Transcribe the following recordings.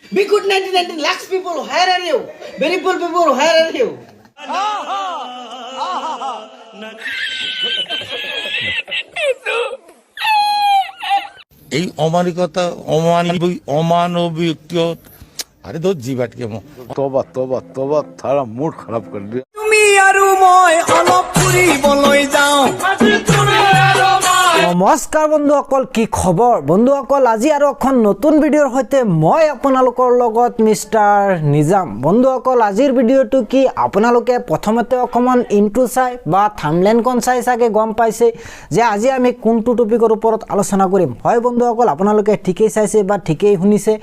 Because 1919 lakhs people, where are you? Very poor people, where are you? এই অমানিকতা, অমানবিক, অমানবিকীয়। আরে ধর জিবাটকে। तोबा तोबा तोबा, थारा मूड खराब कर दिया। তুমি আৰু মই অলপ ফুৰিবলৈ যাওঁ। নমস্কাৰ বন্ধুসকল, কি খবৰ বন্ধুসকল? আজি আৰু এখন নতুন ভিডিঅ'ৰ সৈতে মই আপোনালোকৰ লগত মিষ্টাৰ নিজাম। বন্ধুসকল, আজিৰ ভিডিঅ'টো কি আপোনালোকে প্ৰথমতে অকণমান ইণ্ট্ৰ চাই বা থামলেনখন চাই চাগে গম পাইছে যে আজি আমি কোনটো টপিকৰ ওপৰত আলোচনা কৰিম। হয় বন্ধুসকল, আপোনালোকে ঠিকেই চাইছে বা ঠিকেই শুনিছে,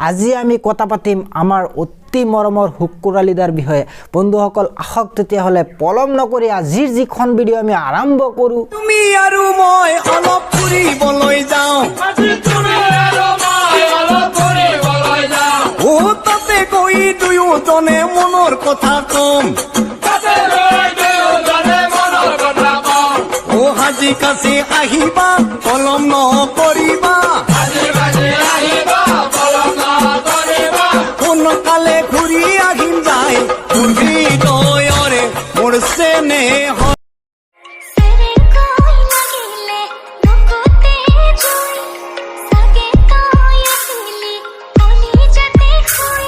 আজি আমি কথা পাতিম আমাৰ অতি মৰমৰ শুকুৰ আলিদাৰ বিষয়ে। বন্ধুসকল, আহক তেতিয়াহ'লে পলম নকৰি আজিৰ যিখন ভিডিঅ' আমি আৰম্ভ কৰোঁ। তুমি আৰু মই অলপ ফুৰিবলৈ যাওঁ। ও তাতে গৈ দুয়োজনে মনৰ কথা কম। ও সাজি কাচি আহিবা, পলম নকৰিবা, সোনকালে ঘূৰি আহিম যাই মোৰ হৃদয়ৰে মোৰ চেনেহ। চেৰেকৈ লাগিলে বুকুতে জুই, চাগে তই আছিলি কলিজাতে শুই।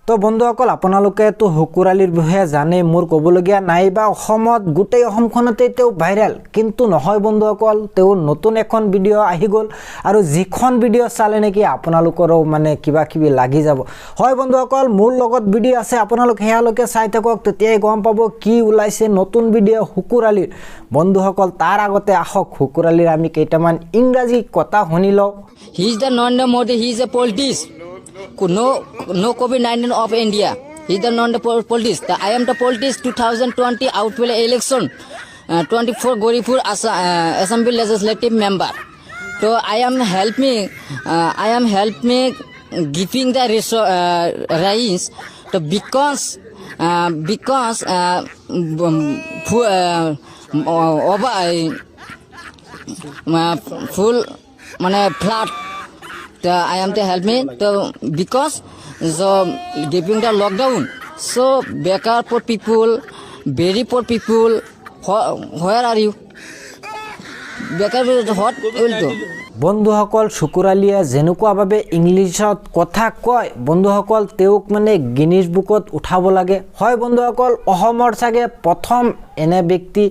তো বন্ধুসকল, আপোনালোকেতো শুকুৰ আলীৰ বিষয়ে জানে, মোৰ ক'বলগীয়া নাই বা অসমত গোটেই অসমখনতে তেওঁ ভাইৰেল। কিন্তু নহয় বন্ধুসকল, তেওঁৰ নতুন এখন ভিডিঅ' আহি গ'ল আৰু যিখন ভিডিঅ' চালে নেকি আপোনালোকৰো মানে কিবা কিবি লাগি যাব। হয় বন্ধুসকল, মোৰ লগত ভিডিঅ' আছে, আপোনালোক সেয়ালৈকে চাই থাকক, তেতিয়াই গম পাব কি ওলাইছে নতুন ভিডিঅ' শুকুৰ আলীৰ। বন্ধুসকল, তাৰ আগতে আহক শুকুৰ আলীৰ আমি কেইটামান ইংৰাজী কথা শুনি লওঁ। He is the Narendra Modi. He is a politics. No, no COVID-19 of India. He is the non politics. The, I am the politics 2020 outfall election. 24 Goripur Assembly Legislative Member. So I am help me. I am help me giving the rice. So because over full মানে flood, the I am to help me to because so giving the lockdown, so বেকাৰ poor people, very poor people, where are you? বেকাৰ what will do? বন্ধুসকল, শুকুৰ আলীয়ে যেনেকুৱাভাৱে ইংলিছত কথা কয়, বন্ধুসকল, তেওঁক মানে গিনিজ বুকত উঠাব লাগে। হয় বন্ধুসকল, অসমৰ চাগে প্ৰথম এনে ব্যক্তি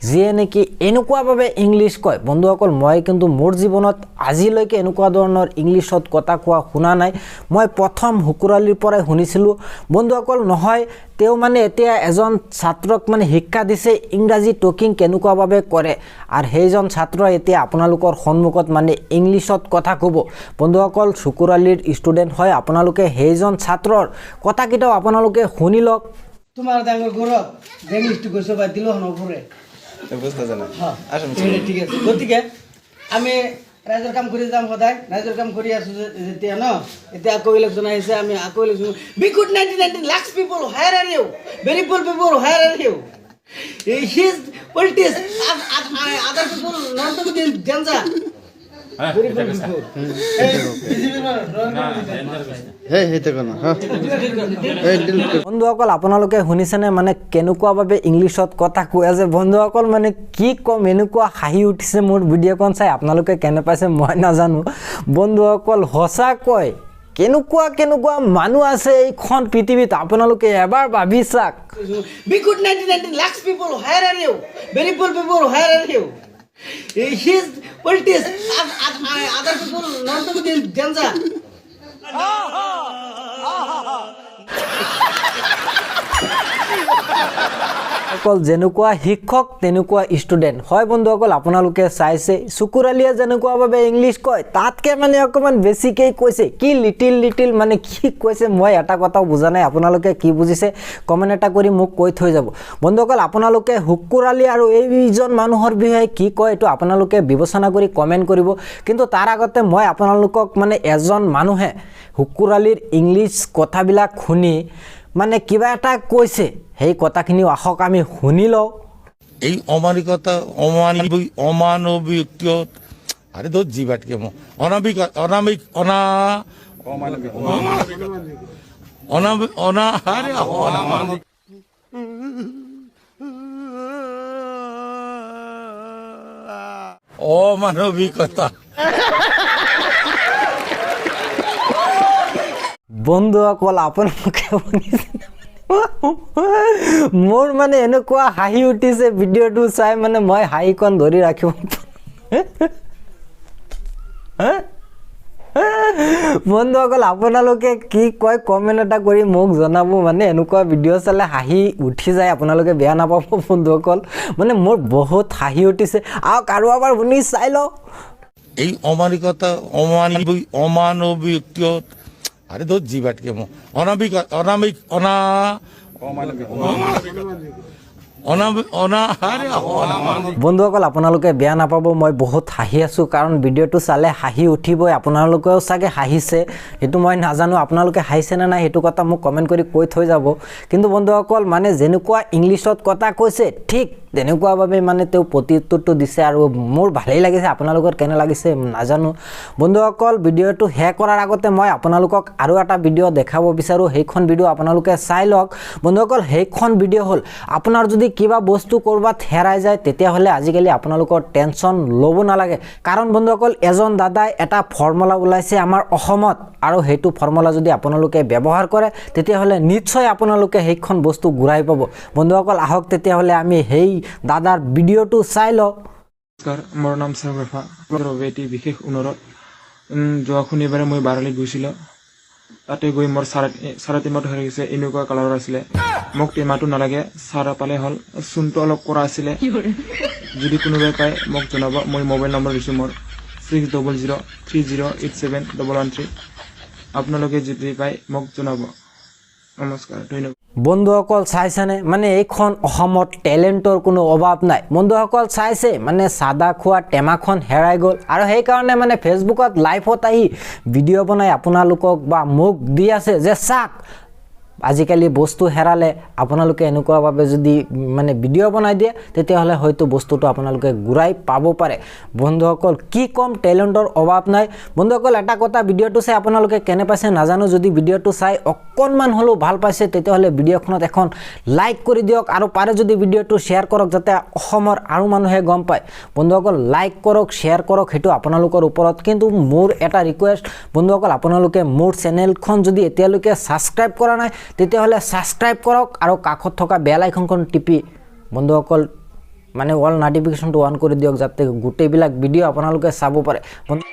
যিয়ে নেকি এনেকুৱাভাৱে ইংলিছ কয়। বন্ধুসকল, মই কিন্তু মোৰ জীৱনত আজিলৈকে এনেকুৱা ধৰণৰ ইংলিছত কথা কোৱা শুনা নাই। মই প্ৰথম শুকুৰ আলীৰ পৰাই শুনিছিলোঁ। বন্ধুসকল, নহয়, তেওঁ মানে এতিয়া এজন ছাত্ৰক মানে শিক্ষা দিছে ইংৰাজী টকিং কেনেকুৱাভাৱে কৰে আৰু সেইজন ছাত্ৰই এতিয়া আপোনালোকৰ সন্মুখত মানে ইংলিছত কথা ক'ব। বন্ধুসকল, শুকুৰ আলীৰ ষ্টুডেণ্ট হয়, আপোনালোকে সেইজন ছাত্ৰৰ কথাকেইটাও আপোনালোকে শুনি লওক। তোমাৰ ডাঙৰ ঘৰত ইংলিছটো কৈছো বা দিলো নপৰে। বুঝতেছে না। হ্যাঁ, ঠিক আছে। গতিকে আমি ৰাইজৰ কাম কৰি যাম, সদায় ৰাইজৰ কাম কৰি আছো যেতিয়া ন এতিয়া আকৌ ইলেকশ্যন আহিছে, আমি আকৌ election. Because 1919 lakhs people, where are you? Very poor people, where are you? His politics, other people not to danger. Very poor people. হ্যাঁ, সেইটো কেন? হ্যাঁ। বন্ধুসকল, আপোনালোকে শুনিছেনে মানে কেনেকুৱাভাৱে ইংলিছত কথা কৈ আছে? বন্ধুসকল, মানে কি ক'ম, এনেকুৱা হাঁহি উঠিছে মোৰ ভিডিঅ'খন চাই। আপোনালোকে কেনে পাইছে মই নাজানো। বন্ধুসকল, সঁচাকৈ কেনেকুৱা কেনেকুৱা মানুহ আছে এইখন পৃথিৱীত, আপোনালোকে এবাৰ ভাবি চাওক। Because 1919 lakhs people, where are you? Very poor people, where are you? His politics, other people not to danger. অকল যেনেকুৱা শিক্ষক তেনেকুৱা ষ্টুডেণ্ট হয়। বন্ধুসকল, আপোনালোকে চাইছে শুকুৰ আলীয়ে যেনেকুৱাভাৱে ইংলিছ কয়, তাতকৈ মানে অকণমান বেছিকেই কৈছে। কি লিটিল লিটিল মানে কি কৈছে, মই এটা কথাও বুজা নাই। আপোনালোকে কি বুজিছে কমেণ্ট এটা কৰি মোক কৈ থৈ যাব। বন্ধুসকল, আপোনালোকে শুকুৰ আলী আৰু এইজন মানুহৰ বিষয়ে কি কয়, এইটো আপোনালোকে বিবেচনা কৰি কমেণ্ট কৰিব। কিন্তু তাৰ আগতে মই আপোনালোকক মানে এজন মানুহে শুকুৰ আলীৰ ইংলিছ কথাবিলাক শুনি মানে কিবা এটা কৈছে, সেই কথাখিনিও আহক আমি শুনি লওঁ। এই অমানিকতা, অমানবিক, অমানবিকীয়। আরে ধর জিভ আটকে অনাবিক অনামিক অনা অনাবিক অনা আরে অনামানবিক অমানবিকতা। বন্ধুসকল, আপোনালোকে শুনিছে, মোৰ মানে এনেকুৱা হাঁহি উঠিছে ভিডিঅ'টো চাই, মানে মই হাঁহিকণ ধৰি ৰাখিব। বন্ধুসকল, আপোনালোকে কি কয় কমেণ্ট এটা কৰি মোক জনাব। মানে এনেকুৱা ভিডিঅ' চালে হাঁহি উঠি যায়, আপোনালোকে বেয়া নাপাব বন্ধুসকল। মানে মোৰ বহুত হাঁহি উঠিছে। আৰু কাৰোবাৰ শুনি চাই লওঁ। এই অমানিকতা অমানবিক অমানবিকীয়, আরে ধর জিভ আটকে অনাবিক অনামিক অনা অনাবিক অনা আরে অনামানবিক। বন্ধুসকল, আপোনালোকে বেয়া নাপাব, মই বহুত হাঁহি আছোঁ, কাৰণ ভিডিঅ'টো চালে হাঁহি উঠিবই। আপোনালোকেও চাগে হাঁহিছে, সেইটো মই নাজানো। আপোনালোকে হাঁহিছে নে নাই সেইটো কথা মোক কমেণ্ট কৰি কৈ থৈ যাব। কিন্তু বন্ধুসকল, মানে যেনেকুৱা ইংলিছত কথা কৈছে, ঠিক তেনেকুৱাভাৱে মানে তেওঁ প্ৰত্যুত্তৰটো দিছে আৰু মোৰ ভালেই লাগিছে। আপোনালোকৰ কেনে লাগিছে নাজানো। বন্ধুসকল, ভিডিঅ'টো শেষ কৰাৰ আগতে মই আপোনালোকক আৰু এটা ভিডিঅ' দেখাব বিচাৰোঁ। সেইখন ভিডিঅ' আপোনালোকে চাই লওক। বন্ধুসকল, সেইখন ভিডিঅ' হ'ল, আপোনাৰ যদি কিবা বস্তু ক'ৰবাত হেৰাই যায়, তেতিয়াহ'লে আজিকালি আপোনালোকৰ টেনশ্যন ল'ব নালাগে। কাৰণ বন্ধুসকল, এজন দাদাই এটা ফৰ্মুলা ওলাইছে আমাৰ অসমত আৰু সেইটো ফৰ্মুলা যদি আপোনালোকে ব্যৱহাৰ কৰে, তেতিয়াহ'লে নিশ্চয় আপোনালোকে সেইখন বস্তু ঘূৰাই পাব। বন্ধুসকল, আহক তেতিয়াহ'লে আমি সেই দাদাৰ ভিডিঅ'টো চাই লওঁ। নমস্কাৰ, মোৰ নাম চাউকাফা। আপোনাৰ বাবে এটি বিশেষ অনুৰোধ। যোৱা শনিবাৰে মই বাৰালিত গৈছিলোঁ। তাতে গৈ মোৰ চাৰে টেমাটো হেৰাই গৈছে। এনেকুৱা কালাৰৰ আছিলে। মোক টেমাটো নালাগে, চাৰা পালে হ'ল। চূণটো অলপ কৰা আছিলে। যদি কোনোবাই পায় মোক জনাব। মই মোবাইল নম্বৰ দিছোঁ মোৰ, 6003087113। আপোনালোকে যদি পায় মোক জনাব। নমস্কাৰ, ধন্যবাদ। বন্ধুসকল, চাইছেনে? মানে এইখন অসমত টেলেণ্টৰ কোনো অভাৱ নাই। বন্ধুসকল, চাইছে, মানে চাদা খোৱা টেমাখন হেৰাই গ'ল আৰু সেইকাৰণে মানে ফেচবুকত লাইভত আহি ভিডিঅ' বনাই আপোনালোকক বা মোক দি আছে যে চাওক, আজিকালি বস্তু হেৰালে আপোনালোকে এনেকুৱাভাৱে যদি মানে ভিডিঅ' বনাই দিয়ে, তেতিয়াহ'লে হয়তো বস্তুটো আপোনালোকে ঘূৰাই পাব পাৰে। বন্ধুসকল, কি ক'ম, টেলেণ্টৰ অভাৱ নাই। বন্ধুসকল, এটা কথা, ভিডিঅ'টো চাই আপোনালোকে কেনে পাইছে নাজানো। যদি ভিডিঅ'টো চাই অকণমান হ'লেও ভাল পাইছে, তেতিয়াহ'লে ভিডিঅ'খনত এখন লাইক কৰি দিয়ক আৰু পাৰে যদি ভিডিঅ'টো শ্বেয়াৰ কৰক, যাতে অসমৰ আৰু মানুহে গম পায়। বন্ধুসকল, লাইক কৰক, শ্বেয়াৰ কৰক, সেইটো আপোনালোকৰ ওপৰত। কিন্তু মোৰ এটা ৰিকুৱেষ্ট বন্ধুসকল, আপোনালোকে মোৰ চেনেলখন যদি এতিয়ালৈকে ছাবস্ক্ৰাইব কৰা নাই, তেতিয়াহ'লে ছাবস্ক্ৰাইব কৰক আৰু কাষত থকা বেল আইকনখন টিপি বন্ধুসকল মানে অল নটিফিকেশ্যনটো অন কৰি দিয়ক, যাতে গোটেইবিলাক ভিডিঅ' আপোনালোকে চাব পাৰে। বন্ধু